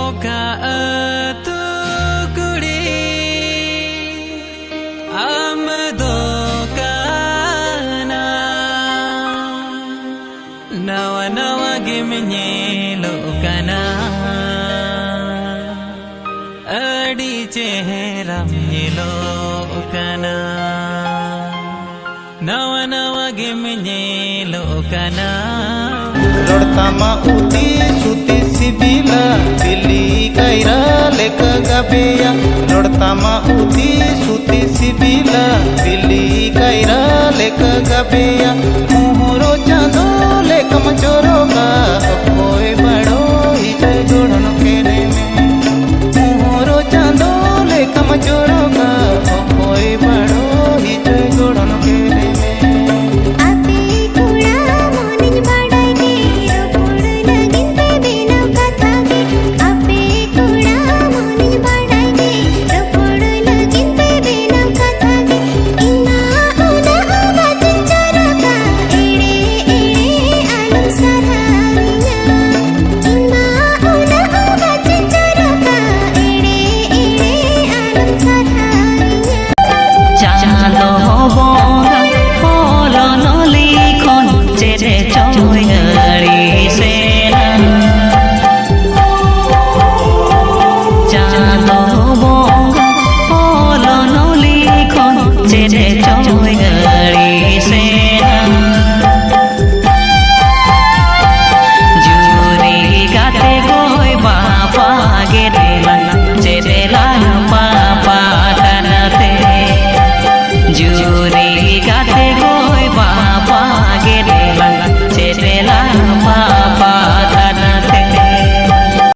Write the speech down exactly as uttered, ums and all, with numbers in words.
ᱚᱠᱟ ᱟᱹᱛᱩ ᱠᱩᱲᱤ ᱟᱢ ᱫᱚ ᱠᱟᱱᱟ? ᱱᱟᱣᱟ ᱱᱟᱣᱟ ᱜᱮᱢ ᱧᱮᱞᱚᱜ ᱠᱟᱱᱟ, ᱟᱹᱰᱤ ᱪᱮᱦᱨᱟᱢ ᱧᱮᱞᱚᱜ ᱠᱟᱱᱟ᱾ ᱱᱟᱣᱟ ᱱᱟᱣᱟ ᱜᱮᱢ ᱧᱮᱞᱚᱜ ᱠᱟᱱᱟ᱾ ᱨᱚᱲ ᱛᱟᱢᱟ ᱩᱛᱤ ᱥᱩᱛᱤ ᱥᱤᱵᱤᱞᱟ, ᱵᱤᱞᱤ ᱠᱟᱭᱨᱟ ᱞᱮᱠᱟ ᱜᱟᱵᱮᱭᱟ᱾ ᱨᱚᱲ ᱛᱟᱢᱟ ᱩᱛᱤ ᱥᱩᱛᱤ ᱥᱤᱵᱤᱞᱟ, ᱵᱤᱞᱤ ᱠᱟᱭᱨᱟ ᱞᱮᱠᱟ ᱜᱟᱵᱮᱭᱟ᱾ ᱢᱩᱦᱩᱨᱚ ᱪᱟᱸᱫᱚ ᱞᱮᱠᱟᱢ ᱪᱚᱨᱚᱜᱟ, ᱚᱠᱚᱭ ᱵᱟᱲᱚᱭ ᱜᱚᱲᱦᱚᱱ ᱠᱮᱱᱮᱢᱮ᱾ ᱢᱩᱦᱩᱨᱚ ᱪᱟᱸᱫᱚ ᱞᱮᱠᱟᱢ ᱪᱚᱨᱚᱜᱟ, ᱚᱠᱚᱭ ᱵᱟᱲᱚᱭ ᱜᱚᱲᱦᱚᱱ ᱠᱮᱱᱮᱢᱮ᱾ ᱟᱯᱮ ᱠᱚᱲᱟ ᱢᱚᱱᱤᱧ ᱵᱟᱰᱟᱭ ᱜᱮ, ᱨᱚᱯᱚᱲ ᱞᱟᱹᱜᱤᱫ ᱯᱮ ᱵᱮᱱᱟᱣ ᱠᱟᱛᱷᱟ ᱜᱮ᱾ ᱟᱯᱮ ᱠᱚᱲᱟ ᱢᱚᱱᱤᱧ ᱵᱟᱰᱟᱭ ᱜᱮ, ᱨᱚᱯᱚᱲ ᱞᱟᱹᱜᱤᱫ ᱯᱮ ᱵᱮᱱᱟᱣ ᱠᱟᱛᱷᱟ ᱜᱮ᱾ ᱤᱧ ᱢᱟ ᱩᱱᱟᱹᱜ ᱵᱟᱹᱧ ᱪᱚᱨᱚᱜᱟ, ᱮᱲᱮ ᱮᱲᱮ ᱟᱞᱚᱢ ᱥᱟᱨᱦᱟᱣᱤᱧᱟ᱾ ᱤᱧ ᱢᱟ ᱩᱱᱟᱹᱜ ᱵᱟᱹᱧ ᱪᱚᱨᱚᱜᱟ, ᱮᱲᱮ ᱮᱲᱮ ᱟᱞᱚᱢ ᱥᱟᱨᱦᱟᱣᱤᱧᱟ᱾ ᱪᱟᱸᱫᱚ ᱵᱚᱸᱜᱟ ᱵᱚᱞᱚᱱᱚᱞᱤ ᱠᱷᱚᱱ ᱪᱮᱫ ᱪᱚᱭ ᱟᱹᱲᱤᱥᱮᱱᱟ᱾ ᱪᱟᱸᱫᱚ ᱵᱚᱸᱜᱟ ᱵᱚᱞᱚᱱᱚᱞᱤ ᱠᱷᱚᱱ ᱪᱮᱫ ᱪᱚᱭ ᱟᱹᱲᱤᱥᱮᱱᱟ᱾ ᱡᱩᱨᱤ ᱜᱟᱛᱮ ᱠᱚᱭ ᱵᱟᱯᱟ ᱜᱮ